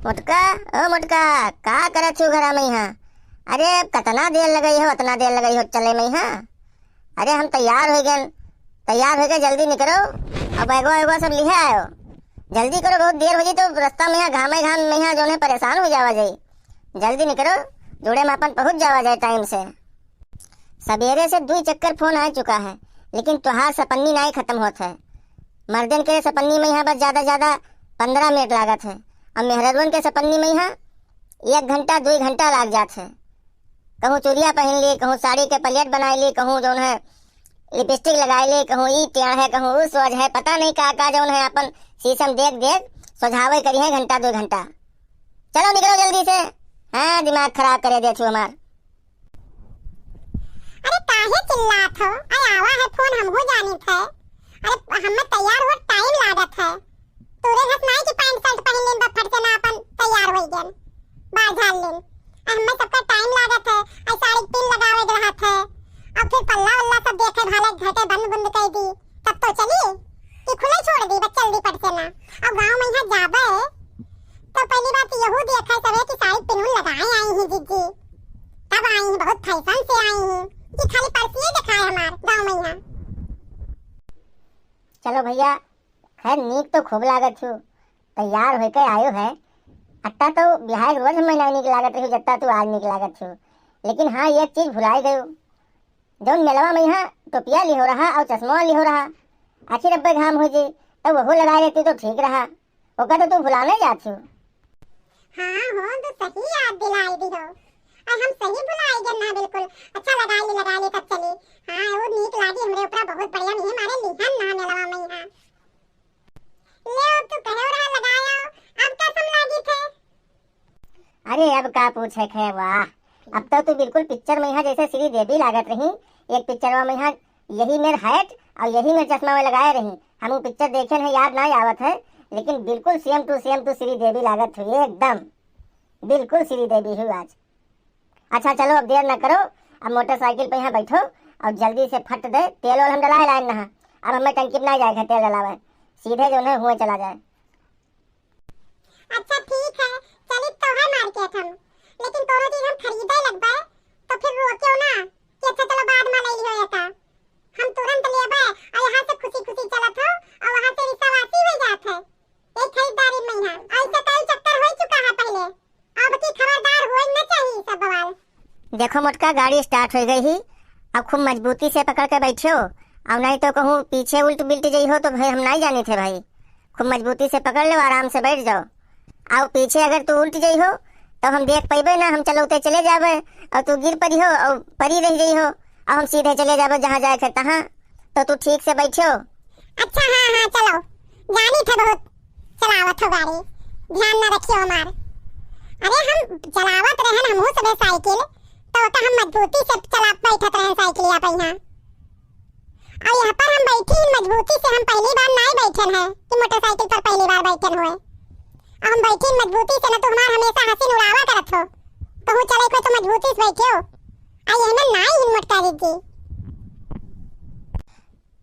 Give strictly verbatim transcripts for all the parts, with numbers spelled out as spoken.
मोटका, ओ मोटका, का करत हो घरा में यहाँ? अरे, कतना देर लगई हो, अतना देर लगई हो चले में यहाँ? अरे, हम तैयार होइ गए, तैयार होइ गए, जल्दी निकरो, अउर बैगवा वैगवा सब लिहे आयो। जल्दी करो, बहुत देर होइ जाई तो रस्ता में यहाँ घामे घाम में यहाँ जौन है परेशान होइ जावा जाई। जल्दी निकरो, जोड़े में अपन पहुँच जावा जाए टाइम से। सबेरे से दुई चक्कर फोन आ चुका है, लेकिन तोहार सपन्नी नाई खत्म होत है। मर्दन के सपन्नी में यहाँ बस ज्यादा ज्यादा पन्द्रह मिनट लागत है, अउर मेहररुअन के सपन्नी में यहाँ एक घंटा दुई घंटा लाग जात है। कहूँ चूड़िया पहिन ली, कहूँ साड़ी के प्लेट बनाई ली, कहूँ जौन है लिपस्टिक लगाई ली, कहूँ ई टेढ़ है, कहूँ ऊ सोझ है, पता नहीं का का जौन है अपन शीशम देख देख सोझावे करी है घंटा दुई घंटा। चलो निकलो जल्दी से, हाँ दिमाग खराब करे देत हो हमार। अरे काहे चिल्लात हो? अरे आवा है फोन, हमहू जानित है। अरे हमें तैयार हुआ टाइम लागत है। तोरे घस नाई कि पैंट शर्ट पहिन लेन बा, फट से ना अपन तैयार होइ गन, बाल झाड़ लेन। अरे हमें सबका टाइम लागत है, अरे साड़ी के पिन लगावे के रहत है, अब फिर पल्ला वल्ला सब देखे भाले घर के बंद बुंद कर दी, तब तो चली कि खुले छोड़ दी बस जल्दी फट से ना। अब गाँव में यहाँ जाबे तो पहली बात यहू देखा सबे कि साड़ी पिन उन लगाए आई ही जीजी, तब आई ही, बहुत फैशन से आई ही कि खाली पर्सिये दिखाए हमार गाँव में यहाँ। चलो भैया, खैर नीक तो खूब लागत हो, तैयार होके आयो है। अत्ता तो बिहार रोज में ना नीक लागत रही, जत्ता तू आज नीक लागत हो। लेकिन हाँ, एक चीज भुलाई गयो, जौन मेलवा में यहाँ टोपिया लिहो रहा अउर चश्मा लिहो रहा, आखिर अब्बे घाम हो जे, तब वहू लगाए रहती तो ठीक रहा। ओका तो तू भुलाने जात हो। हाँ हो, तू सही याद दिलाई दी हो। अरे हम सही भुलाई गन ना बिल्कुल। अच्छा लगा ली, लगा ली, तब चली। हाँ, वो नीक लागी हमरे ऊपर बहुत बढ़िया, नहीं मारे लिहन ना मेलवा में यहाँ। ले अब तू कहे रहा लगाया, अब कसम लागी थे। अरे अब का पूछे खे, वाह, अब तो तू बिल्कुल पिक्चर में यहाँ जैसे श्रीदेवी लागत रही। एक पिक्चरवा में यहाँ यही मेर हैट अउर यही मेर चश्मा में लगाए रही। हम वो पिक्चर देखे हैं, याद ना आवत है, लेकिन बिल्कुल same to same तू श्रीदेवी लागत हुई एकदम, बिल्कुल श्रीदेवी हुई आज। अच्छा चलो अब देर ना करो, अब मोटरसाइकिल पे यहाँ बैठो अउर जल्दी से फट दे, तेल वेल हम डलाए लाए ना, अब हमें टंकी में ना जाए तेल डलावे, सीधे जौन है हुए चला जाए। अच्छा ठीक है, चली तो है मार्केट हम, लेकिन कोनो चीज हम खरीदे लगबे तो फिर रोकियो ना कि अच्छा चलो बाद में ले लियो एका। हम तुरंत लेबे अउर यहाँ से खुशी खुशी चलत हो अउर वहाँ से रिश्तावासी हो जात है। एक खरीदारी में यहाँ ऐसे कई चक्कर हो चुका है पहले, अब की खबरदार होए न चाहिए सब बवाल। देखो मोटका, गाड़ी स्टार्ट हो गई ही, अब खूब मजबूती से पकड़ के बैठियो, अउर नहीं तो कहूँ पीछे उल्ट बिल्ट जई हो तो भाई हम नहीं जाने थे भाई। खूब मजबूती से पकड़ लो, आराम से बैठ जाओ। अउर पीछे अगर तू उल्ट जई हो तो हम देख पैबे ना, हम चलौते चले जाबे अउर तू गिर पड़ी हो अउर पड़ी रह जई हो, अउर हम सीधे चले जाबे जहाँ जाए के तहाँ। तो तू ठीक से बैठियो। अच्छा हाँ हाँ चलो, जानी थे बहुत चलावत हो गाड़ी, ध्यान ना रखियो हमार। अरे हम चलावत रहन हमहू सबे साइकिल, तो ओका हम मजबूती से चला बैठत रहन साइकिलिया पे यहाँ। अउर यहाँ पर हम बैठी मजबूती से, हम पहली बार नाई बैठन है कि मोटरसाइकिल पर पहली बार बैठन हुए। अउर हम बैठी मजबूती से, ना तो हमार हमेशा हंसी उड़ावा करत हो, कहूँ चले को तो मजबूती से बैठे हो। आ ये ना नाई हिम्मत कर दीजिए।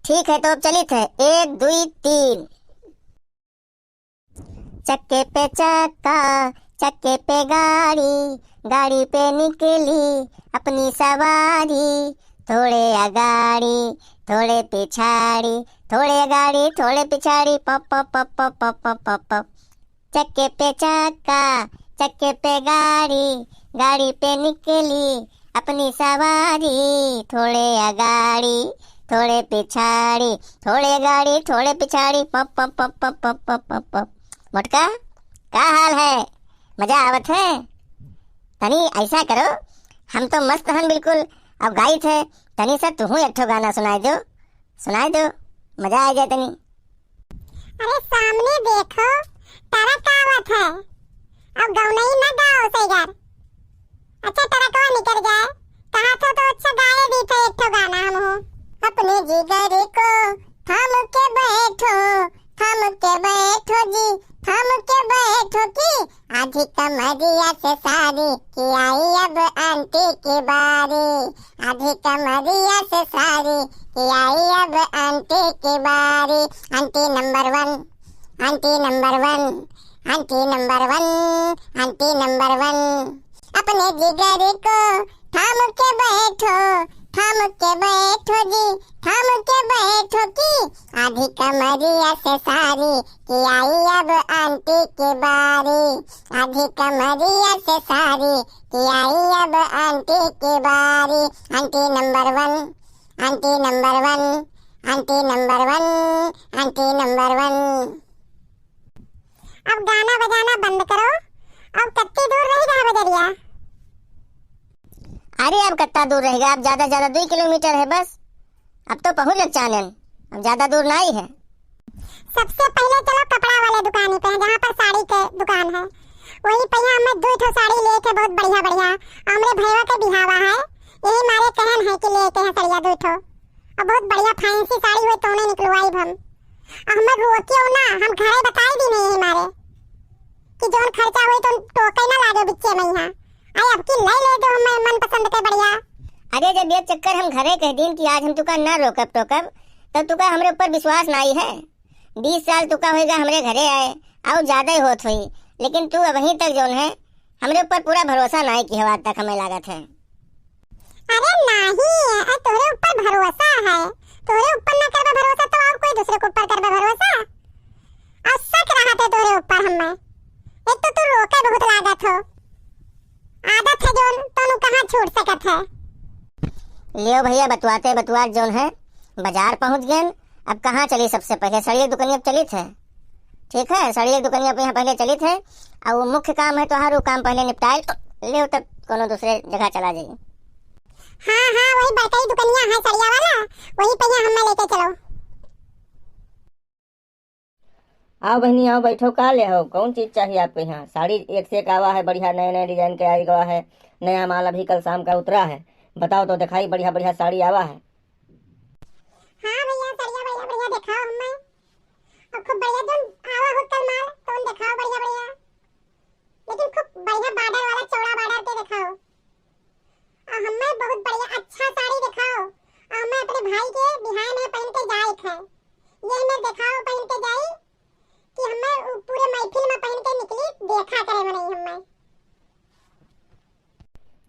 ठीक है, तो अब चलित है, एक, दुई, तीन। चक्के पे चक्का, चक्के पे गाड़ी, गाड़ी पे निकली अपनी सवारी। थोड़े अगाड़ी, थोड़े पिछाड़ी, थोड़े अगाड़ी, थोड़े पिछाड़ी, पप, पप, पप। चक्के पे चक्का, चक्के पे गाड़ी, गाड़ी पे निकली अपनी सवारी। थोड़े अगाड़ी, थोड़े पिछाड़ी, थोड़े अगाड़ी, थोड़े पिछाड़ी, पप, पप, पप। मोटका, का हाल है? मजा आवत है? तनी ऐसा करो, हम तो मस्त हन बिल्कुल, अब गाइत है, तनी सा तुहू एक ठो गाना सुनाई दो, सुनाई दो, मजा आ जाए तनी। अरे सामने देखो, ट्रक आवत है, अब गौनई न गाओ सैगर। अच्छा ट्रकवा निकल जाए, कहा था तो अच्छा गाए दी थे एक ठो गाना हमहू। अपने जिगर को थाम के बैठो, थाम के बैठो जी, थाम के बैठो कि आधी कमरिया से सारी कि आई अब आंटी की बारी। आधी कमरिया से सारी कि आई अब आंटी की बारी। आंटी नंबर वन, आंटी नंबर वन, आंटी नंबर वन, आंटी नंबर वन। अपने जिगर को थाम के बैठो, थाम के बैठो जी, थाम के बैठो कि आधी कमरिया से सारी कि आई अब आंटी की बारी। आधी कमरिया से सारी कि आई अब आंटी की बारी। आंटी नंबर वन, आंटी नंबर वन, आंटी नंबर वन, आंटी नंबर वन। अब गाना बजाना बंद करो। अब कत्ती दूर रह गया बजरिया? अरे, अब कत्ता दूर रह गया, अब ज्यादा ज्यादा दुई किलोमीटर है बस। अब तो पहुँच लग चानन, अब ज्यादा दूर नाई है। सबसे पहले चलो कपड़ा वाले दुकानी पे, जहाँ पर साड़ी के दुकान है, वहीं पे यहाँ मैं दो ठो साड़ी लिए थे, बहुत बढ़िया बढ़िया। हमरे भैया के बिहावा है, यही मारे कहन है कि लेके हैं सड़िया दो ठो, और बहुत बढ़िया फैंसी साड़ी हुई तो उन्हें निकलवाई हम। और हमें रोकियो ना, हम घरे बताई दी नहीं यही मारे कि जौन खर्चा हुई तो टोके ना लागे बिच्चे में यहाँ। आई अब की ले ले दो हमें मन पसंद के बढ़िया। अरे, जब ये चक्कर हम घरे कह दीन कि आज हम तुका ना रोकब टोकब, तब तुका हमरे ऊपर विश्वास नाई है। बीस साल तुका होइगा हमरे घरे आए, और ज्यादा ही होत होई, लेकिन तू अबहीं तक जौन है, हमरे ऊपर पूरा भरोसा नाई की हो आज तक, हमें लागत है। अरे नाही, अरे तोहरे ऊपर भरोसा है, तोहरे ऊपर ना करबे भरोसा तो और कोई दूसरे के ऊपर करबे भरोसा? और शक रहा थे तोहरे ऊपर हमें, एक तो तू रोके बहुत लागत हो, आदत है जौन, तोनू कहाँ छूट सकत है। लियो भैया, बतुआते बतुआत जौन है, बाजार पहुँच गए। अब कहाँ चली सबसे पहले? सड़िया दुकनिया पे चलित है। ठीक है, सड़िया दुकनिया पे यहाँ पहले चलित है। और वो मुख्य काम है तोहार, वो काम पहले निपटाए लियो, तब कोनो दूसरे जगह चला जाई। हाँ, हाँ, वही बड़कई दुकनिया है सड़िया वाला, वही पे यहाँ हमें लेके चलो। आओ बहनी, आओ, बैठो, का ले हो, कौन चीज चाहिए आपको यहाँ? साड़ी एक से एक आवा है, बढ़िया नए नए डिजाइन के आई गवा है, नया माल अभी कल शाम का उतरा है। बताओ तो, दिखाई, बढ़िया बढ़िया साड़ी आवा है। हाँ भैया, सड़िया बढ़िया बढ़िया दिखाओ हमें, और खूब बढ़िया जौन आवा हो कल माल, तौन दिखाओ बढ़िया बढ़िया, लेकिन खूब बढ़िया बॉर्डर वाला, चौड़ा बॉर्डर के दिखाओ। आ हमें बहुत बढ़िया अच्छा साड़ी दिखाओ। आ हमें अपने भाई के बिहाय में पहन के जाए के है। यही में दिखाओ पहन के जाई कि हमें उ पूरे महफिल में पहन के निकली, देखा करे मनई हमें।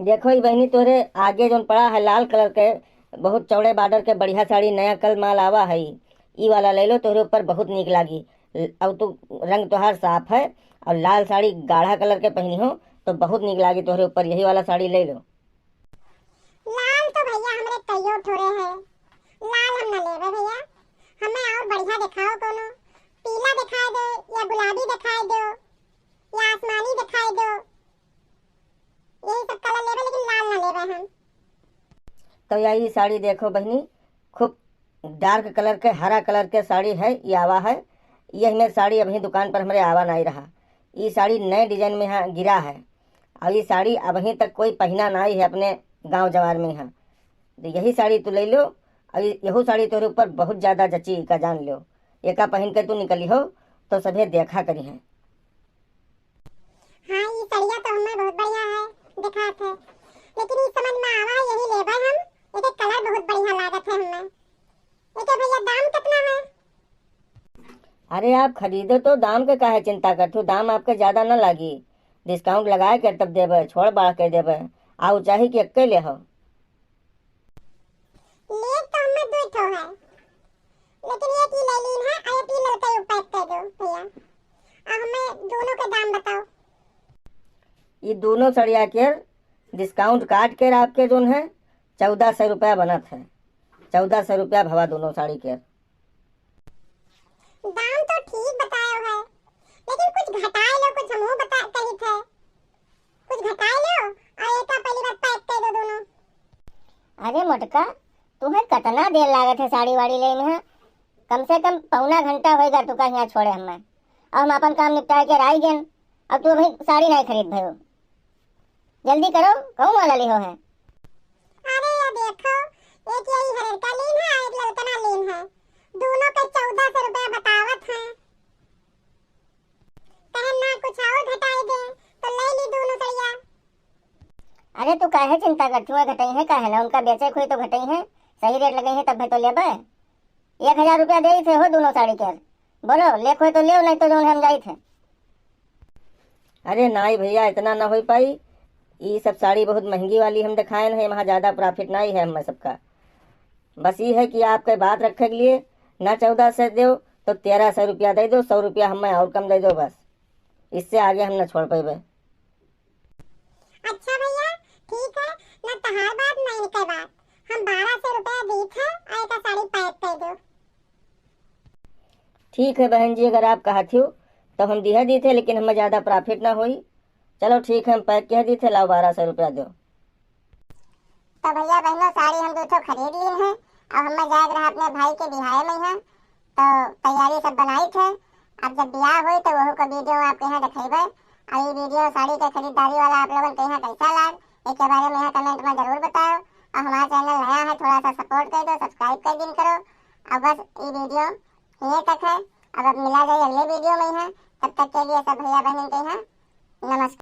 देखो ई बहनी, तोरे आगे जौन पड़ा है लाल कलर के, बहुत चौड़े बॉर्डर के बढ़िया साड़ी, नया कल माल आवा है, ई वाला ले लो, तोहरे ऊपर बहुत नीक लागी। ल-, अब तू रंग तोहार साफ है और लाल साड़ी गाढ़ा कलर के पहनी हो तो बहुत नीक लागी तोहरे ऊपर, यही वाला साड़ी ले लो। लाल तो भैया हमरे कइयो ठोरे है, लाल हम ना लेबे भैया, हमें और बढ़िया दिखाओ कोनो, पीला दिखाई दो या गुलाबी दिखाई दो या आसमानी दिखाई दो, यही सब कलर लेबे लेकिन लाल ना लेबे हम। तो यही साड़ी देखो बहनी, खूब डार्क कलर के, हरा कलर के साड़ी है, ई आवा है। यह में साड़ी अभी दुकान पर हमरे आवा नाई रहा। ई साड़ी नए डिजाइन में यहाँ गिरा है। और ई साड़ी अभी तक कोई पहिना नाई है अपने गांव जवार में यहाँ। तो यही साड़ी तू ले लो। और ई-, यहू साड़ी तोहरे ऊपर बहुत ज्यादा जची, का जान लो। एका पहन के तू निकली हो तो सभे देखा करी है। हाँ, ई सड़िया तो हमें बहुत बढ़िया है, दिखात है, लेकिन ई समझ में आवा है, यही लेबे हम। एके कलर बहुत बढ़िया लागत है हमें। एके भैया दाम कितना है? अरे आप खरीदो तो दाम के काहे चिंता करत हो, दाम आपके ज्यादा ना लागी, डिस्काउंट लगाए के तब देबे, छोड़ बढ़ा के देबे, आउ चाही कि एक्के ले हो। लेब तो हमें दो ठो है, लेकिन एक ही ले लीन है, और एक ही ललका ही पैक कर दो भैया। अब हमें दोनों के दाम बताओ। ये दोनों सड़िया के डिस्काउंट काट के आपके जोन है चौदह सौ रुपया बनत है, चौदह सौ रुपया भवा दोनों साड़ी के। दाम तो ठीक बतायो है, लेकिन कुछ घटाए लो, कुछ हमहू बता कही थे, कुछ घटाए लो और एका पहली बार पैक कर दो दोनों। अरे मोटका, तुम्हें कितना देर लागत है साड़ी वाड़ी लेने में? कम से कम पौना घंटा होएगा तुका यहाँ छोड़े हमें, और हम अपन काम निपटाए के राई गेन, अब तू अभी साड़ी नहीं खरीद भयो। जल्दी करो, कौन वाला लिहो है? अरे ये देखो, एक यही हरका लीन है, एक ललकना लीन है, दोनों के चौदह सौ रुपया बतावत हैं। कहे ना कुछ और घटाई दे, तो ले ली दोनों सड़िया। अरे तू काहे चिंता कर, तू घटई है काहे ना, उनका बेचे कोई तो घटई है, सही रेट लगई है तब तो लेबे। एक हजार रुपया दे थे हो दोनों साड़ी के, बोलो लेख होए तो लेव, नहीं तो जोन हम जाई थे। अरे नाई भइया, इतना ना होइ पाई। ई सब साड़ी बहुत महँगी वाली हम देखाएन है, वहाँ ज्यादा profit नाई है हम्मे सबका। बस ई है कि आपके बात रखे के लिए ना चौदह सौ देउ तो तेरह सौ रुपया दइ देउ, सौ रुपया हम्मे और कम दइ देउ बस। इससे आगे हम ना छोड़ पइबे। अच्छा भइया, ठीक है, ना तहार बात ना इनके बात, हम बारह सौ रुपया दीत है और एका साड़ी pack कइ देउ। ठीक है बहन जी, अगर आप कहत हो तो हम दिहा दीत है, लेकिन हम्मे ज्यादा profit ना होई। चलो ठीक है, हम pack कइ दीत है, लाओ बारह सौ रुपया देउ। तो भइया बहनों, साड़ी हम दुइ ठो खरीद लीन है। अब हम्मे जाए के रहा अपने भाई के बिहावे में है, तो तैयारी सब बनाइत है। अब जब बियाह होई तो वहू का video आपके यहाँ देखेबे। और ये video साड़ी के खरीदारी वाला आप लोगन के यहाँ कैसा लाग, एके बारे में यहाँ comment में जरूर बताओ। और हमारा channel नया है, थोड़ा सा support कइ देउ, subscribe कइ दिन करो। और बस ये video यहीं तक है। अब, अब मिला जाए अगले video में यहाँ, तब तक के लिए सब भइया बहन के यहाँ नमस्कार।